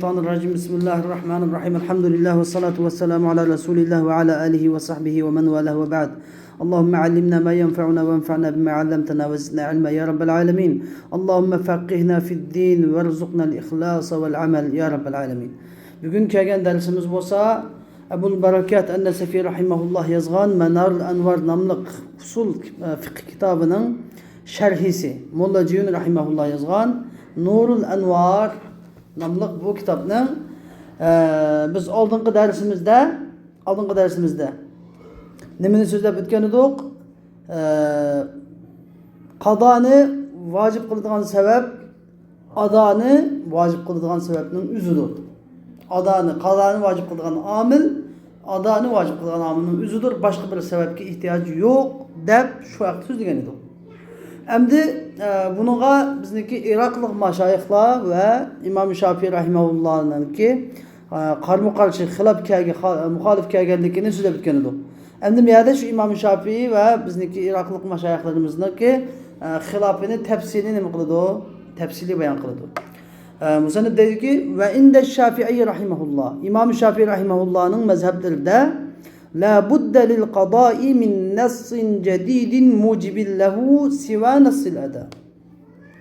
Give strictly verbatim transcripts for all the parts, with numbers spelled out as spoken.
الشيطان الرجيم. بسم الله الرحمن الرحيم. الحمد لله والصلاة والسلام على رسول الله وعلى آله وصحبه ومن والاه وبعد. اللهم علمنا ما ينفعنا وانفعنا بما علمتنا وزدنا علما يا رب العالمين. اللهم فقهنا في الدين وارزقنا الإخلاص والعمل يا رب العالمين. بۈگۈن كەلگەن دەرسىمىز بولسا ئەبۇل بەرىكات ئەن-نەسەفى رەھىمەھۇللاھ يازغان مەنارۇل ئەنۋار ناملىق ئۇسۇل، ئە، فىقھ كىتابىنىڭ شەرھىسى. موللا جىيۇن رەھىمەھۇللاھ يازغان نۇرۇل ئەنۋار ناملىق بۇ كىتابنىڭ، ئە، بىز ئالدىنقى دەرسىمىزدە، ئالدىنقى دەرسىمىزدە نېمىنى سۆزلەپ ئۆتكەن ئىدۇق؟ ئە، قازانى ۋاجىپ قىلىدىغان سەۋەب ئادانى ۋاجىپ قىلىدىغان سەۋەبنىڭ ئۆزىدۇر. ئادانى، قازانى ۋاجىپ قىلىدىغان ئامىل، ئادانى ۋاجىپ قىلىدىغان ئامىلنىڭ ئۆزىدۇر، باشقا بىر سەۋەبكە ئېھتىياج يوق، دەپ شۇ ھەقتە سۆزلىگەن ئىدۇق. ئەمدى، ئە، بۇنىڭغا بىزنىڭكى ئىراقلىق مەشايىخلار ۋە ئىمام شافىئى رەھىمەھۇللانىڭكى، ئە، قارمۇ قارشى خىلاپ كەلگەن، خا-، مۇخالىپ كەلگەنلىكىنى سۆزلەپ ئۆتكەن ئىدۇق. ئەمدى بۇ يەردە شۇ ئىمام شافىئى ۋە بىزنىڭكى ئىراقلىق مەشايىخلىرىمىزنىڭكى، ئە، خىلاپىنى تەپسىلىي نېمە قىلىدۇ؟ تەپسىلىي بايان قىلىدۇ. ئە، مۇسەننىپ دەيدۇكى، ۋە ئىندە شافىئى رەھىمەھۇللا، ئىمام شافىئى رەھىمەھۇللانىڭ مەزھەپلىرىدە، لا بد للقضاء من نص جديد موجب له سوى نص الأداء.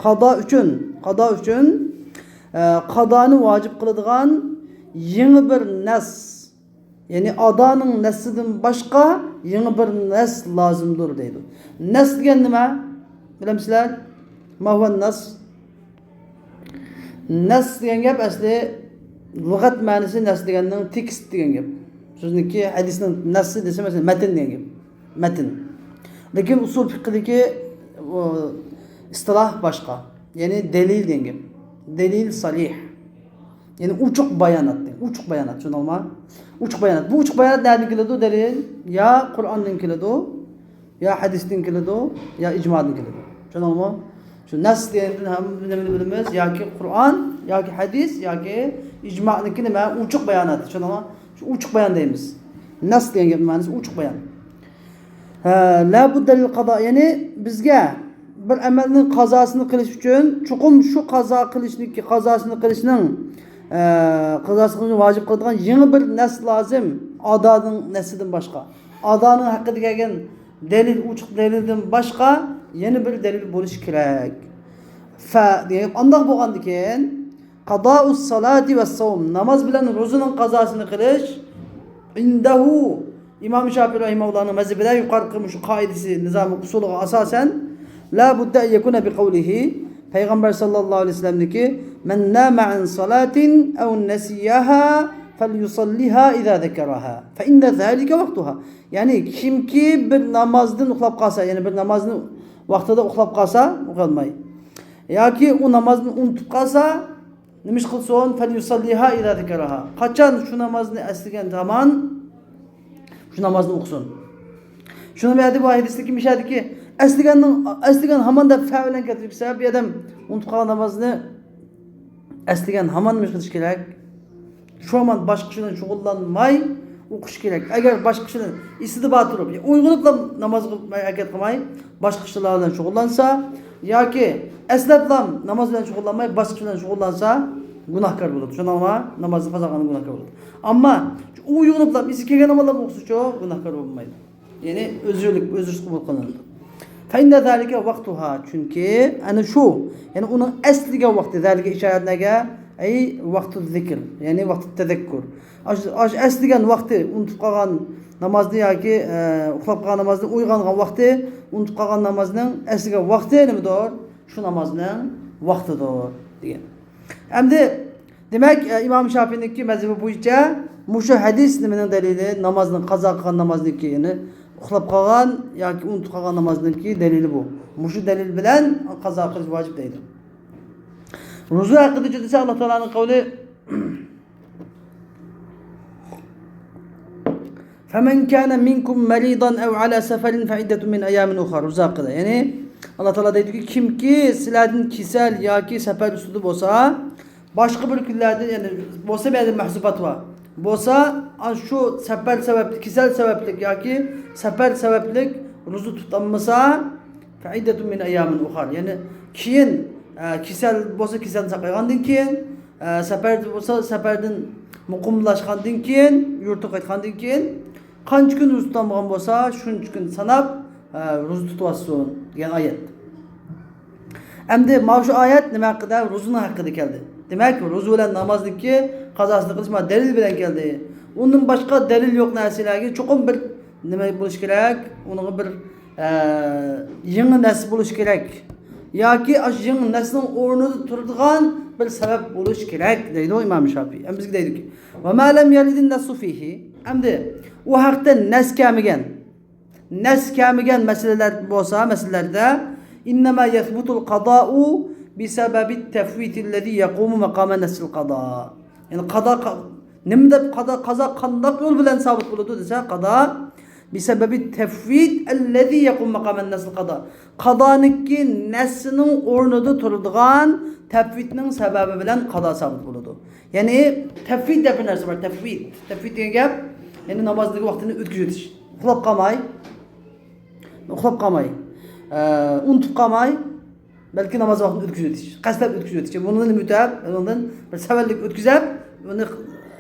قازا ئۈچۈن، قازا ئۈچۈن، ئە، قازانى ۋاجىپ قىلىدىغان يېڭى بىر نەس، يەنى ئادانىڭ نەسسىدىن باشقا يېڭى بىر نەس لازىمدۇر دەيدۇ. نەس دېگەن نېمە؟ بىلەمسىلەر؟ ما هو النص؟ نەس دېگەن گەپ ئەسلى لۇغەت مەنىسى نەس دېگەننىڭ تېكىست دېگەن گەپ. سۆزنىڭكى ھەدىسنىڭ نەسسى دېسە مەسىلەن مەتن دېگەن گەپ. مەتن. لېكىن ئۇسۇل فىقھىدىكى ئۇ ئىستىلاھ باشقا. يەنى دەلىل دېگەن گەپ. دەلىل سەرىھ. يەنى ئوچۇق بايانات دېگەن. ئوچۇق بايانات، چۈشەندىڭلارمۇ؟ ئوچۇق بايانات. بۇ ئوچۇق بايانات نەدىن كېلىدۇ دەلىل؟ يا قۇرئاندىن كېلىدۇ، يا ھەدىستىن كېلىدۇ، يا ئىجمادىن كېلىدۇ. چۈشەندىڭلارمۇ؟ شۇ نەس دېگەندىن ھەم نېمىنى بىلىمىز؟ ياكى قۇرئان، ياكى ھەدىس، ياكى ئىجمانىڭكى نېمە؟ ئوچۇق بايانات. چۈشەندىڭلارمۇ؟ شۇ ئوچۇق بايان دەيمىز. نەس دېگەن گەپنىڭ مەنىسى ئوچۇق بايان. ھە، لا بۇددە لىل قازا، يەنى بىزگە بىر ئەمەلنىڭ قازاسىنى قىلىش ئۈچۈن چوقۇم شۇ قازا قىلىشنىڭكى، قازاسىنى قىلىشنىڭ، ئە، قازاسىنى قىلىشنى ۋاجىپ قىلىدىغان يېڭى بىر نەس لازىم، ئادانىڭ نەسىدىن باشقا. ئادانىڭ ھەققىدە كەلگەن دەلىل، ئوچۇق دەلىلدىن باشقا يەنە بىر دەلىل بولۇشى كېرەك. فە دېگەن گەپ ئانداق بولغاندىكىن، قازائۇس سالاتى ۋەس سەۋم، ناماز بىلەن روزىنىڭ قازاسىنى قىلىش، ئىندەھۇ، ئىمام شافىئى رەھىمەھۇللانىڭ مەزھىپىدە يۇقىرىقى مۇشۇ قائىدىسى، نىزامى، ئۇسۇلىغا ئاساسەن، لا بۇددە ئەن يەكۇنە بىقەۋلىھى، پەيغەمبەر ساللاللاھۇ ئەلەيھى ۋەسەللەمنىڭكى، مەن نامە ئەن سالاتىن ئەۋ نەسىيەھا فەليۇسەللىھا ئىزا زەكەرەھا فەئىننە زالىكە ۋەقتۇھا. يەنى كىمكى بىر نامازدىن ئۇخلاپ قالسا، يەنى بىر نامازنى ۋاقتىدا ئۇخلاپ قالسا، ئۇخلىماي. ياكى ئۇ نامازنى ئۇنتۇپ قالسا، نېمە ئىش قىلسۇن؟ فەليۇسەللىھا ئىزا زەكەرەھا. قاچان شۇ نامازنى ئەسلىگەن ھامان شۇ نامازنى ئوقۇسۇن. شۇنىڭ بىلەن بۇ ھەدىستىكى مىشەدىكى ئەسلىگەننىڭ، ئەسلىگەن ھامان دەپ فە بىلەن كەلتۈرۈپ، سەۋەب بۇ ئادەم ئۇنتۇپ قالغان نامازنى ئەسلىگەن ھامان نېمە قىلىش كېرەك؟ شۇ ھامان باشقا ئىش بىلەن شۇغۇللانماي ئوقۇش كېرەك. ئەگەر باشقا ئىش بىلەن ئېسىدە بار تۇرۇپ، ئويغىنىپلا نامازغا ھەرىكەت قىلماي، باشقا ئىشلار بىلەن شۇغۇللانسا ياكى ئەسلەپلا ناماز بىلەن شۇغۇللانماي، باشقا ئىش بىلەن شۇغۇللانسا، گۇناھكار بولىدۇ. چۈشەندىڭلارمۇ؟ نامازنى قازا قىلغان گۇناھكار بولىدۇ. ئەمما ئۇ ئويغىنىپلا ئېسى كەلگەن ھامان ئوقۇسىچۇ، گۇناھكار بولمايدۇ. يەنى ئۆزرىلىك، ئۆزرىسى قوبۇل قىلىنىدۇ. فەئىننە زالىكە ۋەقتۇھا، چۈنكى ئەنە شۇ، يەنى ئۇنىڭ ئەسلىگەن ۋاقتى، زالىكە ئىشارەت نەگە؟ ئەي ۋاقتۇ زىكر، يەنى ۋاقتۇ تەزەككۇر. ئاشۇ، ئاشۇ ئەسلىگەن ۋاقتى، ئۇنتۇپ قالغان نامازنى ياكى، ئە، ئۇخلاپ قالغان نامازنى، ئويغانغان ۋاقتى، ئۇنتۇپ قالغان نامازنىڭ ئەسلىگەن ۋاقتى نېمىدۇر؟ شۇ نامازنىڭ ۋاقتىدۇر دېگەن. ئەمدى دېمەك، ئە، ئىمام شافىئىنىڭكى مەزھىپى بويىچە مۇشۇ ھەدىس نېمىنىڭ دەلىلى؟ نامازنىڭ، قازا قىلغان نامازنىڭكى، يەنى ئۇخلاپ قالغان ياكى ئۇنتۇپ قالغان نامازنىڭكى دەلىلى بۇ. مۇشۇ دەلىل بىلەن قازا قىلىش ۋاجىپ دەيدۇ. روزا ھەققىدە دېسە، ئاللا تائالانىڭ قەۋلى، فَمَنْ كَانَ مِنْكُمْ مَرِيضًا أَوْ عَلَى سَفَرٍ فَعِدَّةٌ مِنْ أَيَّامٍ أُخَرَ. روزا ھەققىدە. يەنى ئاللا تائالا دەيدۇكى، كىمكى سىلەردىن كېسەل ياكى سەپەر ئۈستىدە بولسا، باشقا بىر كۈنلەردە، يەنى بولسا، بۇ يەردە مەھزۇپات بار. بولسا، ئا، شۇ سەپەر سەۋەبلىك، كېسەل سەۋەبلىك ياكى سەپەر سەۋەبلىك روزا تۇتالمىسا، فَعِدَّةٌ مِنْ أَيَّامٍ أُخَرَ. يەنى كېيىن، ئە، كېسەل بولسا، كېسەلنى ساقايغاندىن كېيىن، ئە، سەپەردە بولسا، سەپەردىن مۇقىملاشقاندىن كېيىن، يۇرتىغا قايتقاندىن كېيىن، قانچە كۈن روزا تۇتالمىغان بولسا، شۇنچە كۈن ساناپ، ئە، روزا تۇتۇۋاتسۇن دېگەن ئايەت. ئەمدى مانا شۇ ئايەت نېمە ھەققىدە؟ روزىنىڭ ھەققىدە كەلدى. دېمەك، روزا بىلەن نامازنىڭكى قازاسىنى قىلىش مانا دەلىل بىلەن كەلدى. ئۇندىن باشقا دەلىل يوق نەرسىلەرگە چوقۇم بىر نېمە بولۇش كېرەك؟ ئۇنىڭغا بىر، ئە، يېڭى نەس بولۇش كېرەك. ياكى ئاشۇ يېڭى نەسنىڭ ئورنىدا تۇرىدىغان بىر سەۋەب بولۇش كېرەك، دەيدۇ ئىمام شافىئىي. ئەمدى بىزگە دەيدۇكى، «وما لم يرد النص فيه». ئەمدى ئۇ ھەقتە نەس كەلمىگەن، نەس كەلمىگەن مەسىلىلەر بولسا، مەسىلىلەردە، «إنما يثبت القضاء بسبب التفويت الذي يقوم مقام نص القضاء». يەنى قازا، قا-، نېمە دەپ قازا، قازا قانداق يول بىلەن سابىت بولىدۇ دېسە، قازا، «بسبب التفويت الذي يقوم مقام نص القضاء». قازانىڭكى نەسنىڭ ئورنىدا تۇرىدىغان تەفۋىتنىڭ سەۋەبى بىلەن قازا سابىت بولىدۇ. يەنى تەفۋىت دەپ بىر نەرسە بار، تەفۋىت. تەفۋىت دېگەن گەپ، يەنى نامازنىڭ ۋاقتىنى ئۆتكۈزۈۋېتىش. ئۇخلاپ قالماي، ئۇخلاپ قالماي، ئە، ئۇنتۇپ قالماي، بەلكى ناماز ۋاقتىنى ئۆتكۈزۈۋېتىش، قەستلەپ ئۆتكۈزۈۋېتىش. بۇنىڭدىن نېمە ئۆتەپ، بۇنىڭدىن بىر سەۋەنلىك ئۆتكۈزۈپ، ئۇنى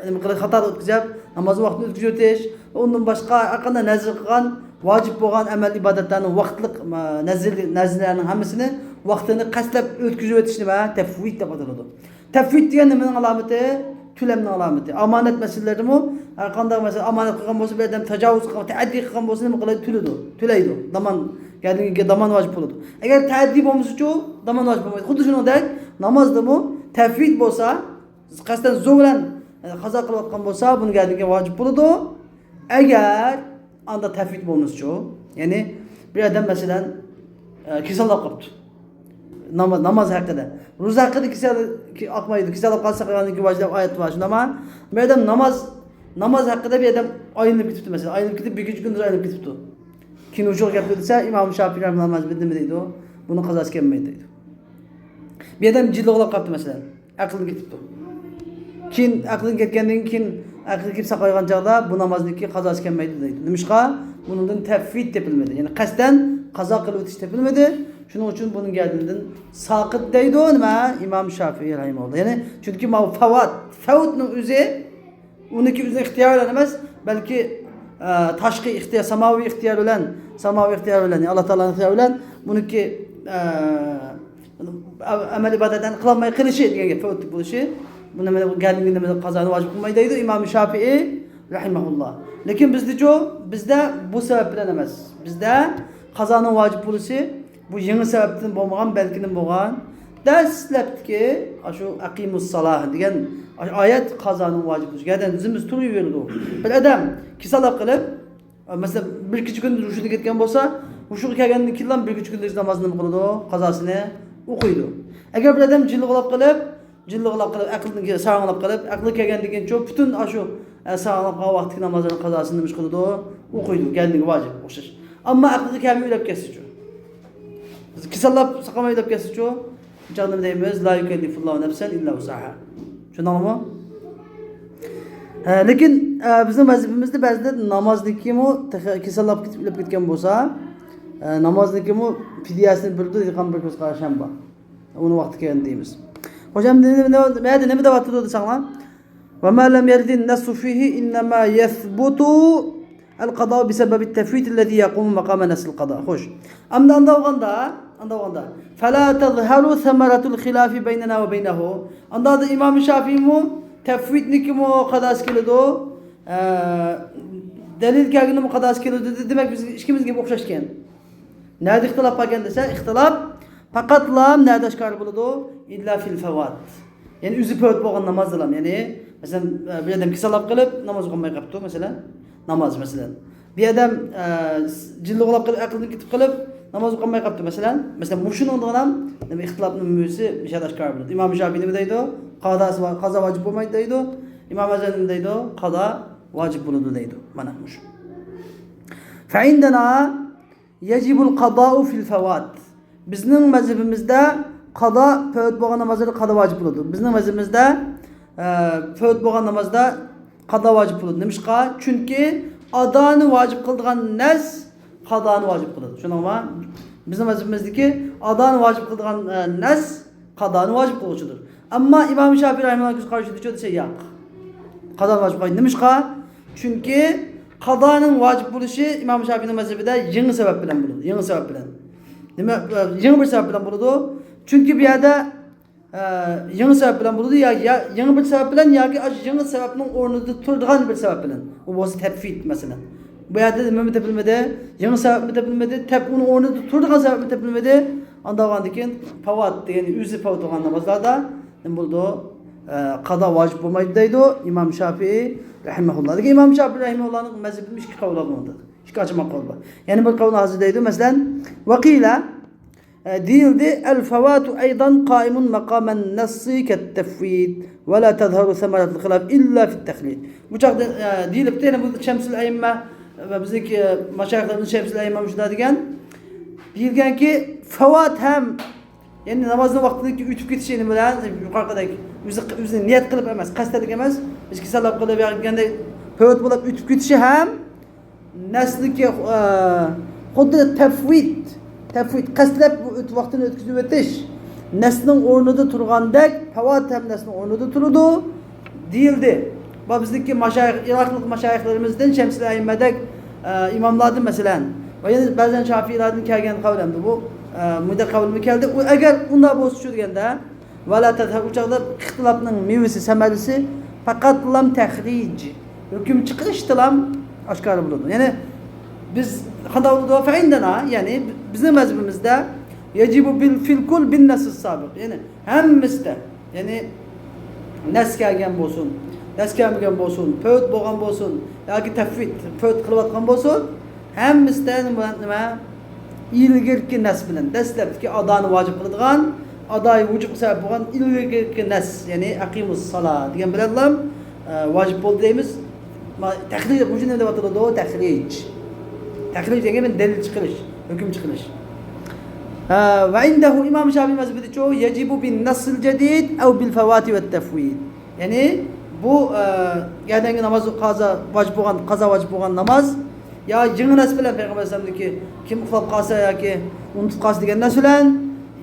نېمە قىلىپ، خاتالىق ئۆتكۈزۈپ، ناماز ۋاقتىنى ئۆتكۈزۈۋېتىش. ئۇندىن باشقا ھەر قانداق نەزر قىلغان، ۋاجىپ بولغان ئەمەل ئىبادەتلەرنىڭ ۋاقىتلىق، ئە، نەزر، نەزرلەرنىڭ ھەممىسىنى ۋاقتىنى قەستلەپ ئۆتكۈزۈۋېتىش نېمە؟ تەفۋىت دەپ ئاتىلىدۇ. تەفۋىت دېگەن نېمىنىڭ ئالامىتى؟ تۆلەمنىڭ ئالامىتى. ئامانەت مەسىلىلىرىمۇ، ھەر قانداق مەسىلە ئامانەت قىلغان بولسا، بىر ئادەم تاجاۋۇز قىلغان، تەئەددى قىلغان بولسا، نېمە قىلىدۇ؟ تۆلەيدۇ. دامان، يەنى دامان ۋاجىپ بولىدۇ. ئەگەر تەئەددى بولمىسىچۇ، دامان ۋاجىپ بولمايدۇ. خۇددى شۇنىڭدەك نامازدىمۇ تەفۋىت بولسا، قەستەن زور بىلەن، ئە، قازا قىلىۋاتقان بولسا، بۇنىڭ گەردىنىگە ۋاجىپ بولىدۇ. ئەگەر ئاندا تەفۋىت بولمىسىچۇ، يەنى بىر ئادەم مەسىلەن، ئە، كېسەللەپ قاپتۇ. ناماز، ناماز ھەققىدە. روزا ھەققىدە كېسەل، كې-، ئاقمايدۇ. كېسەللەپ قالسا ساقايغاندىن كېيىن ۋاجىپ دەپ ئايەت بار. شۇنداقما بىر ئادەم ناماز، ناماز ھەققىدە بىر ئادەم ئايلىنىپ كېتىپتۇ مەسىلەن. ئايلىنىپ كېتىپ، بىر كېچە كۈندۈز ئايلىنىپ كېتىپتۇ. كېيىن ھوشىغا كەپتۇ دېسە، ئىمام شافىئىي رەھىمەھۇللاھ نېمە دەيدۇ؟ بۇنىڭ قازاسى كەلمەيدۇ دەيدۇ. بىر ئادەم جىن ئوغلاپ قاپتۇ مەسىلەن. ئەقلىدىن كېتىپتۇ. كېيىن ئەقلىدىن كەتكەندىن كېيىن، ئەقلىگە كېلىپ ساقايغان چاغدا بۇ نامازنىڭكى قازاسى كەلمەيدۇ دەيدۇ. نېمىشقا؟ بۇنىڭدىن تەفۋىت تېپىلمىدى. يەنى قەستەن قازا قىلىۋېتىش تېپىلمىدى. شۇنىڭ ئۈچۈن بۇنىڭ گەردىنىدىن ساقىت دەيدۇ نېمە؟ ئىمام شافىئىي رەھىمەھۇللاھ. يەنى چۈنكى ماۋۇ فەۋات، فەۋتنىڭ ئۆزى ئۇنىڭكى ئۆزىنىڭ ئىختىيارى بىلەن ئەمەس، بەلكى، ئە، تاشقى ئىختىيار، ساماۋىي ئىختىيار بىلەن، ساماۋىي ئىختىيار بىلەن، يەنى ئاللا تائالانىڭ ئىختىيارى بىلەن بۇنىڭكى، ئە، ئەمەل ئىبادەتلەرنى قىلالماي قېلىشى دېگەن گەپ، فەۋت بولۇشى. بۇ نېمە، گەردىنىگە نېمە قازانى ۋاجىپ قىلمايدۇ دەيدۇ ئىمام شافىئىي رەھىمەھۇللاھ. لېكىن بىزدىچۇ، بىزدە بۇ سەۋەب بىلەن ئەمەس. بىزدە قازانىڭ ۋاجىپ بولۇشى بۇ يېڭى سەۋەبتىن بولمىغان، بەلكىدىن بولغان دەسلەپتىكى ئاشۇ «ئەقىمۇسسالاھ» دېگەن ئايەت قازانىڭ ۋاجىپ بولۇشىغا زىممىسى تۇرۇۋېرىدۇ. بىر ئادەم كېسەللىك قىلىپ، مەسىلەن، بىر كېچە كۈندۈز ھوشىدىن كەتكەن بولسا، ھوشىغا كەلگەندىن كېيىنلا بىر كېچە كۈندۈز نامازىنى نېمە قىلىدۇ؟ قازاسىنى ئوقۇيدۇ. ئەگەر بىر ئادەم جىنلىغلاپ قېلىپ، جىنلىغلاپ قېلىپ، ئەقلىدىن كېيىن، ساراڭلاپ قېلىپ، ئەقلىگە كەلگەندىن كېيىنچۇ، پۈتۈن ئاشۇ، ئە، ساراڭلاپ قالغان ۋاقىتتىكى نامازلارنىڭ قازاسىنى نېمە قىلىدۇ؟ ئوقۇيدۇ، گەردىنىگە ۋاجىپ ئوخشاش. ئەمما ئەقلىگە كەلمەي ئۆلۈپ كەتسىچۇ؟ كېسەللەپ ساقالماي ئۆلۈپ كەتسىچۇ؟ بۇ چاغدا نېمە دەيمىز؟ «لا يكلف الله نفسا إلا وسعها». چۈشەندىڭلارمۇ؟ ھە، لېكىن، ئە، بىزنىڭ مەزھىپىمىزدە بەزىدە نامازنىڭكىمۇ تېخى كېسەللەپ كېتىپ ئۆلۈپ كەتكەن بولسا، ئە، نامازنىڭكىمۇ پىدىيەسىنى بېرىدۇ دەيدىغان بىر كۆز قاراش ھەم بار. ئۇنى ۋاقتى كەلگەندە دەيمىز. خوش، ئەمدى نېمە، نېمە، نېمە، نېمە دەۋاتىدۇ دېسەڭلار؟ «وما لم يرد النص فيه إنما يثبت القضاء بسبب التفويت الذي يقوم مقام نص القضاء». خوش. ئەمدى ئاندا بولغاندا، ئاندا بولغاندا، «فلا تظهر ثمرة الخلاف بيننا وبينه». ئاندا ئىمام شافىئىيمۇ تەفۋىتنىڭكىمۇ قازاسى كېلىدۇ، ئە، دەلىل كەلگىنىمۇ قازاسى كېلىدۇ دېدى. دېمەك، بىز ئىككىمىزنىڭ گېپى ئوخشاشكەن. نەدە ئىختىلاپ باركەن دېسە، ئىختىلاپ پەقەتلا نەدە ئاشكارا بولىدۇ؟ «إلا في الفوات». يەنى ئۆزى پەۋت بولغان نامازدىلا. يەنى، مەسىلەن، بىر ئادەم كېسەللەپ قېلىپ، ناماز ئوقۇماي قاپتۇ، مەسىلەن. ناماز، مەسىلەن. بىر ئادەم، ئە، جىنلىغلاپ قېلىپ، ئەقلىدىن كېتىپ قېلىپ، ناماز ئوقۇماي قاپتۇ، مەسىلەن. مەسىلەن، مۇشۇنىڭدىن ھەم نېمە ئىختىلاپنىڭ مۆزى بىشەدە ئاشكارا بولىدۇ. ئىمام شافىئىي نېمە دەيدۇ؟ قازا، قازا ۋاجىپ بولمايدۇ دەيدۇ. ئىمام ئەزھەر نېمە دەيدۇ؟ قازا ۋاجىپ بولىدۇ دەيدۇ. مانا مۇشۇ. فعندنا يجب القضاء في الفوات. بىزنىڭ مەزھىپىمىزدە قازا، پەۋت بولغان نامازلاردا قازا ۋاجىپ بولىدۇ. بىزنىڭ مەزھىپىمىزدە، ئە، پەۋت بولغان نامازدا قازا ۋاجىپ بولىدۇ. نېمىشقا؟ چۈنكى ئادانى ۋاجىپ قىلىدىغان نەس قازانى ۋاجىپ قىلىدۇ. چۈشەندىڭلارمۇ؟ بىزنىڭ مەزھىپىمىزدىكى ئادانى ۋاجىپ قىلىدىغان، ئە، نەس قازانى ۋاجىپ قىلغۇچىدۇر. ئەمما ئىمام شافىئى رەھىمەھۇللاھنىڭ كۆز قارىشىدا چۆ دېسە ياق. قازا ۋاجىپ بولمايدۇ. نېمىشقا؟ چۈنكى قازانىڭ ۋاجىپ بولۇشى ئىمام شافىئىنىڭ مەزھىپىدە يېڭى سەۋەب بىلەن بولىدۇ. يېڭى سەۋەب بىلەن. نېمە، يېڭى بىر سەۋەب بىلەن بولىدۇ. چۈنكى بۇ يەردە، ئە، يېڭى سەۋەب بىلەن بولىدۇ. يا، يا، يېڭى بىر سەۋەب بىلەن ياكى ئاشۇ يېڭى سەۋەبنىڭ ئورنىدا تۇرىدىغان بىر سەۋەب بىلەن. ئۇ بولسا تەفۋىت، مەسىلەن. بۇ يەردە نېمىمۇ تېپىلمىدى؟ يېڭى سەۋەبمۇ تېپىلمىدى. تەپ-، ئۇنىڭ ئورنىدا تۇرىدىغان سەۋەبمۇ تېپىلمىدى. ئانداق بولغاندىن كېيىن پاۋات دېگەن ئۆزى پاۋات بولغان نامازلاردا نېمە بولىدۇ؟ ئە، قازا ۋاجىپ بولمايدۇ دەيدۇ ئىمام شافىئى رەھىمەھۇللا. لېكىن ئىمام شافىئى رەھىمەھۇللانىڭ مەزھىپىدە ئىككى قەۋل بار بۇنىڭدا. ئىككى ئاچما قەۋل بار. يەنە بىر قەۋل ھازىر دەيدۇ، مەسىلەن، ۋەقىلە، ئە، دېيىلدى، ئەل فەۋاتۇ ئەيدان قائىمۇن مەقامەن نەسسى كەت تەفۋىت ۋە لا تەزھەرۇ سەمەرەتۇل خىلاف ئىللا فىت تەخلىد. بۇ چاغدا، ئە، دېيىلىپتۇ، يەنە بۇ شەمسۇل ئەئىممە ۋە بىزنىڭكى مەشايىخلىرىمىز شەمسۇل ئەئىممە مۇشۇنداق دېگەن. دېيىلگەنكى، فەۋات ھەم، يەنى نامازنىڭ ۋاقتىدىكى ئۆتۈپ كېتىشى نېمە بىلەن؟ يۇقىرىقىدەك ئۆزى، ئۆزىنى نىيەت قىلىپ ئەمەس، قەستەنلىك ئەمەس، ئىچكى سانلاپ قىلىپ يا دېگەندەك پەۋەت بولۇپ ئۆتۈپ كېتىشى ھەم نەسلىكى، ئە، خۇددى تەفۋىت، تەفۋىت، قەستلەپ بۇ ئۆت-، ۋاقتىنى ئۆتكۈزۈۋېتىش نەسلىنىڭ ئورنىدا تۇرغاندەك، پەۋات ھەم نەسلىنىڭ ئورنىدا تۇرىدۇ. دېيىلدى. بۇ بىزنىڭكى ماشايىخ، ئىراقلىق ماشايىخلىرىمىزدىن شەمسىل ئەئىممەدەك، ئە، ئىماملاردىن مەسىلەن، ۋە يەنە بەزەن شافىئىلاردىن كەلگەن قەۋل ئەمدى بۇ، ئە، مۇنداق قەۋلمۇ كەلدى. ئۇ ئەگەر ئۇنداق بولسا شۇ دېگەندە، ۋە لا تەزھەر، ئۇ چاغدا ئىختىلاپنىڭ مېۋىسى، سەمەرىسى پەقەت لام تەخرىج، ھۆكۈم چىقىرىشتىلام ئاشكارا بولىدۇ. يەنى بىز قانداق بولىدۇ؟ فەئىندەنا، يەنى بىزنىڭ مەزھىپىمىزدە يەجىبۇ بىل فىلكۇل بىن نەسس سابىق. يەنى ھەممىسىدە، يەنى نەس كەلگەن بولسۇن، نەس كەلمىگەن بولسۇن، پەۋەت بولغان بولسۇن ياكى تەفۋىت، پەۋەت قىلىۋاتقان بولسۇن، ھەممىسىدە نېمە، نېمە؟ ئىلگىرىكى نەس بىلەن، دەسلەپتىكى ئادانى ۋاجىپ قىلىدىغان، ئادايى ۋۇجۇب سەۋەب بولغان ئىلگىرىكى نەس، يەنى ئەقىمۇس سالا دېگەن بىلەنلا، ئە، ۋاجىپ بولدى دەيمىز. ما-، تەخرىج، مۇشۇ نېمە دەۋاتىدۇ؟ تەخرىج. تەخرىج دېگەن دەلىل چىقىرىش، ھۆكۈم چىقىرىش. ھە، ۋە ئىندەھۇ، ئىمام شافىئى مەزھىپىدىچۇ، يەجىبۇ بىن نەسسىل جەدىد ئەۋ بىل فەۋاتى ۋەت تەفۋىت. يەنى بۇ، ئە، يەردەنكى ناماز قازا ۋاجىپ بولغان، قازا ۋاجىپ بولغان ناماز يا يېڭى نەس بىلەن، پەيغەمبەر ئەلەيھىسسالامدىكى كىم ئۇخلاپ قالسا ياكى ئۇنتۇپ قالسا دېگەن نەس بىلەن،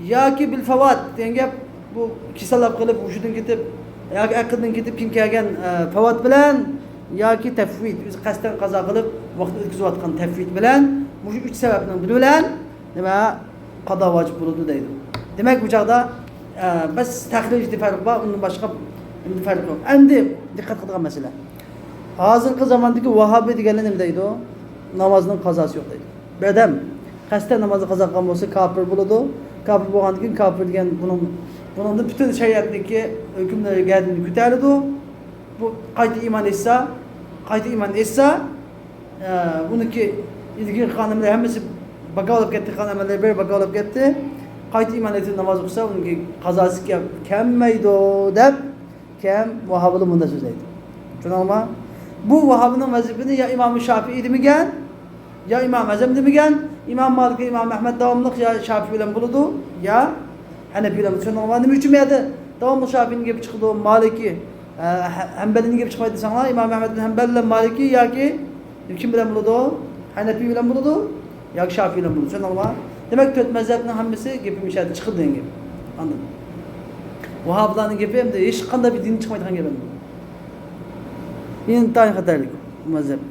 ياكى بىل فەۋات دېگەن گەپ، بۇ كېسەللەپ قېلىپ، ھوشىدىن كېتىپ ياكى ئەقلىدىن كېتىپ كېيىن كەلگەن، ئە، پەۋات بىلەن ياكى تەفۋىت، ئۆزى قەستەن قازا قىلىپ ۋاقىتنى ئۆتكۈزۈۋاتقان تەفۋىت بىلەن، مۇشۇ ئۈچ سەۋەبنىڭ بىرى بىلەن نېمە، قازا ۋاجىپ بولىدۇ دەيدۇ. دېمەك، بۇ چاغدا، ئە، بەس تەخرىجدە پەرق بار، ئۇندىن باشقا ئەمدى پەرق يوق. ئەمدى دىققەت قىلىدىغان مەسىلە. ھازىرقى زاماندىكى ۋاھابىي دېگەنلەر نېمە دەيدۇ؟ نامازنىڭ قازاسى يوق دەيدۇ. بىر ئادەم قەستەن نامازنى قازا قىلغان بولسا، كاپىر بولىدۇ. كاپىر بولغاندىن كېيىن كاپىر دېگەن بۇنىڭ، بۇنىڭدىن پۈتۈن شەرىئەتنىڭكى ھۆكۈملىرى گەدىنى كۆتەرىدۇ. بۇ قايتا ئىمان ئېيتسا، قايتا ئىمان ئېيتسا، ئە، ئۇنىڭكى ئىلگىرى قىلغان ئەمەللەر ھەممىسى باكا بولۇپ كەتتى، قىلغان ئەمەللىرى بىر باكا بولۇپ كەتتى. قايتا ئىمان ئېيتىپ ناماز ئوقۇسا، ئۇنىڭكى قازاسى كەل-، كەلمەيدۇ دەپ، كەم ۋاھابىلار مۇنداق سۆزلەيدۇ. چۈشەندىڭىزمۇ؟ بۇ ۋاھابىنىڭ مەزھىپىنى يا ئىمام شافىئى دېمىگەن، يا ئىمام ئەزەم دېمىگەن، ئىمام مالىك، ئىمام ئەھمەد داۋاملىق يا شافىئى بىلەن بولىدۇ، يا ھەنەپىي بىلەن بولىدۇ. چۈشەندىڭىزمۇ؟ نېمە ئۈچۈن بۇ يەردە داۋاملىق شافىئىنىڭ گېپى چىقىدۇ، مالىكى، ئە، ھە-، ھەنبەلىنىڭ گېپى چىقمايدۇ دېسەڭلار، ئىمام ئەھمەد بىلەن ھەنبەل بىلەن مالىكى ياكى كىم بىلەن بولىدۇ؟ ھەنەپىي بىلەن بولىدۇ ياكى شافىئى بىلەن بولىدۇ. چۈشەندىڭىزمۇ؟ دېمەك، تۆت مەزھەپنىڭ ھەممىسى گېپى مۇشۇ يەردە چىقىدۇ دېگەن گەپ. ئاندىن ۋاھابىلارنىڭ گېپى ئەمدى ھېچقانداق بىر دىندىن چىقمايدىغان گەپ ئەمدى. ئىنتايىن خەتەرلىك بۇ مەزھەپ.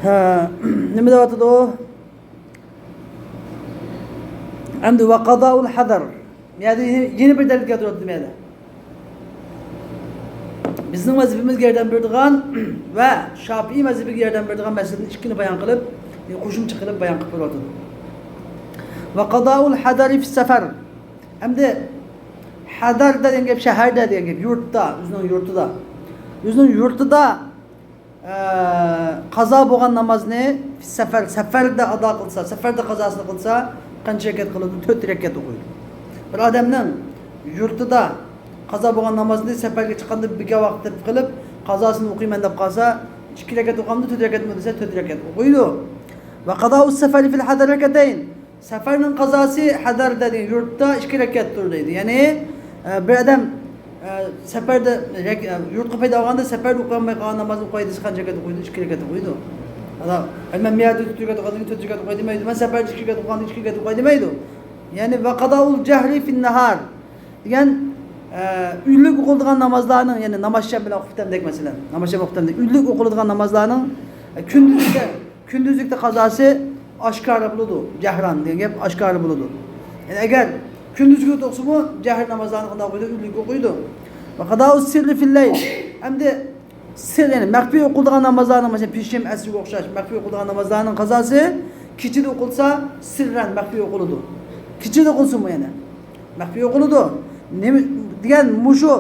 ھە، نېمە دەۋاتىدۇ؟ ئەمدى ۋە قازائۇل ھەزەر. يەنى يەنە بىر دەلىل كەلتۈرۈۋاتىدۇ بۇ يەردە. بىزنىڭ مەزھىپىمىزگە ياردەم بېرىدىغان ۋە شافىئىي مەزھىپىگە ياردەم بېرىدىغان مەسىلىنى ئىككىنى بايان قىلىپ، قوشۇمچە قىلىپ بايان قىلىپ بېرىۋاتىدۇ. ۋە قازائۇل ھەزەرى فىس سەفەر. ئەمدى ھەزەردە دېگەن گەپ، شەھەردە دېگەن گەپ، يۇرتتا، ئۆزىنىڭ يۇرتىدا. ئۆزىنىڭ يۇرتىدا ئە، قازا بولغان نامازنى سەپەر، سەپەردە ئادا قىلسا، سەپەردە قازاسىنى قىلسا، قانچە رەكەت قىلىدۇ؟ تۆت رەكەت ئوقۇيدۇ. بىر ئادەمنىڭ يۇرتىدا قازا بولغان نامازنى سەپەرگە چىققاندا بىكار ۋاقىت دەپ قىلىپ، قازاسىنى ئوقۇيمەن دەپ قالسا، ئىككى رەكەت ئوقۇمدۇ، تۆت رەكەتمۇ دېسە، تۆت رەكەت ئوقۇيدۇ. ۋە قازائۇس سەفەرى فىل ھەزەر رەكەتەين. سەپەرنىڭ قازاسى ھەزەردە دېگەن يۇرتتا ئىككى رەكەتتۇر دەيدۇ. يەنى، ئە، بىر ئادەم، ئە، سەپەردە رەك-، ئە، يۇرتقا پەيدا بولغاندا سەپەردە ئوقۇيالماي قالغان نامازنى ئوقۇي دېسە، قانچە رەكەت ئوقۇيدۇ؟ ئىككى رەكەت ئوقۇيدۇ. ئانا، مەن مۇ يەردە تۆت رەكەت ئوقۇغاندىن كېيىن تۆت رەكەت ئوقۇي دېمەيدۇ. مەن سەپەردە ئىككى رەكەت ئوقۇغاندىن كېيىن ئىككى رەكەت ئوقۇي دېمەيدۇ. يەنى، ۋە قازائۇل جەھرى فىن نەھار دېگەن، ئە، ئۈنلۈك ئوقۇلىدىغان نامازلارنىڭ، يەنى نامازشام بىلەن خۇپتەمدەك مەسىلەن، نامازشام خۇپتەمدەك ئۈنلۈك ئوقۇلىدىغان نامازلارنىڭ، ئە، كۈندۈزلۈكتە، كۈندۈزلۈكتە قازاسى ئاشكارا بولىدۇ، جەھران دېگەن گەپ ئاشكارا بولىدۇ. يەنى ئەگەر كۈندۈزلۈك ئوقۇسىمۇ، جەھر نامازلارنى قانداق ئوقۇيدۇ؟ ئۈنلۈك ئوقۇيدۇ. ۋە قازاءۇ سىررى فىللەيل. ئەمدى سىر، يەنى مەخپىي ئوقۇلىدىغان نامازلارنىڭ، مەسىلەن، پېشىم، ئەسرگە ئوخشاش مەخپىي ئوقۇلىدىغان نامازلارنىڭ قازاسى كېچىدە ئوقۇلسا، سىررەن مەخپىي ئوقۇلىدۇ. كېچىدە ئوقۇلسىمۇ يەنە مەخپىي ئوقۇلىدۇ. نېمە دېگەن مۇشۇ،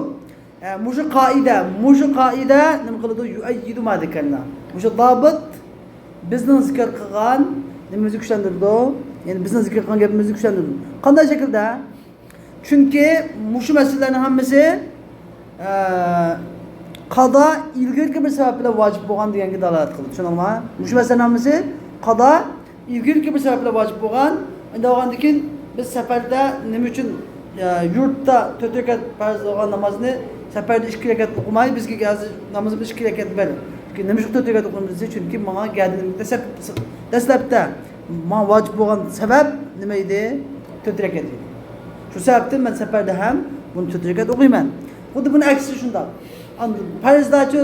ئە، مۇشۇ قائىدە، مۇشۇ قائىدە نېمە قىلىدۇ؟ يۇئەييىدۇ ما زەكەرنا. مۇشۇ دابىت بىزنىڭ زىكىر قىلغان نېمىمىزنى كۈچلەندۈرىدۇ؟ يەنى بىزنىڭ زىكىر قىلغان گېپىمىزنى كۈچلەندۈرىدۇ. قانداق شەكىلدە؟ چۈنكى مۇشۇ مەسىلىلەرنىڭ ھەممىسى، ئە، قازا ئىلگىرىكى بىر سەۋەب بىلەن ۋاجىپ بولغان دېگەنگە دالالەت قىلىدۇ. چۈشىنىڭلارمۇ؟ مۇشۇ مەسىلىلەرنىڭ ھەممىسى قازا ئىلگىرىكى بىر سەۋەب بىلەن ۋاجىپ بولغان. ئۇنداق بولغاندىن كېيىن بىز سەپەردە نېمە ئۈچۈن، ئە، يۇرتتا تۆت رەكەت پەرز بولغان نامازنى سەپەردە ئىككى رەكەت ئوقۇماي، بىزگە ھازىر نامىزىمىز ئىككى رەكەت بەر. چۈنكى نېمە ئۈچۈن تۆت رەكەت ئوقۇيمىز دېسە، چۈنكى ماڭا گەدىنىمدە دەسلەپ، دەسلەپتە ماڭا ۋاجىپ بولغان سەۋەب نېمە ئىدى؟ تۆت رەكەت ئىدى. شۇ سەۋەبتىن مەن سەپەردە ھەم بۇنى تۆت رەكەت ئوقۇيمەن. خۇددى بۇنىڭ ئەكسىچە شۇنداق. ئاندىن پەرزلەرچۇ،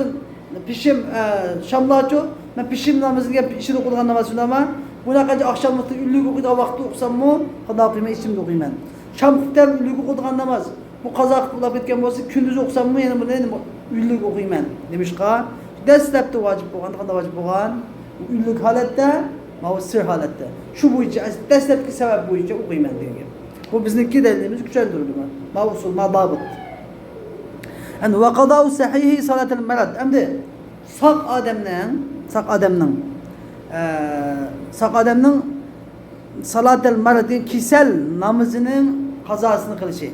پېشىم، ئە، شاملارچۇ، مەن پېشىم نامىزىنى دېگەن ئىچىدە ئوقۇيدىغان ناماز شۇنداقمۇ؟ بۇنى قانچە ئاخشام ۋاقتى ئۈنلۈك ئوقۇيدىغان ۋاقىتتا ئوقۇساممۇ، قانداق ئوقۇيمەن؟ ئىچىمدە ئوقۇيمەن. شام خۇپتەم ئۈنلۈك ئوقۇيدىغان ناماز. بۇ قازا قىلىپ ئۇلاپ كەتكەن بولسا، كۈندۈز ئوقۇساممۇ يەنە بۇنى ئۈنلۈك ئوقۇيمەن. نېمىشقا؟ دەسلەپتە ۋاجىپ بولغان، قانداق ۋاجىپ بولغان؟ ئۈنلۈك ھالەتتە، ماۋۇ سىر ھالەتتە. شۇ بويىچە، دەسلەپكى سەۋەب بويىچە ئوقۇيمەن دېگەن گەپ. بۇ بىزنىڭكى دەلىلىمىز كۈچەندۈرۈلدى. ماۋۇ ئۇسۇل، ما دابىت. ئەمدى ۋە قازاءۇ سەھىھى سالاتەل مەرەد. ئەمدى ساق ئادەمنىڭ، ساق ئادەمنىڭ، ئە، ساق ئادەمنىڭ سالاتەل مەرەد دېگەن كېسەل نامىزىنىڭ قازاسىنى قىلىشى.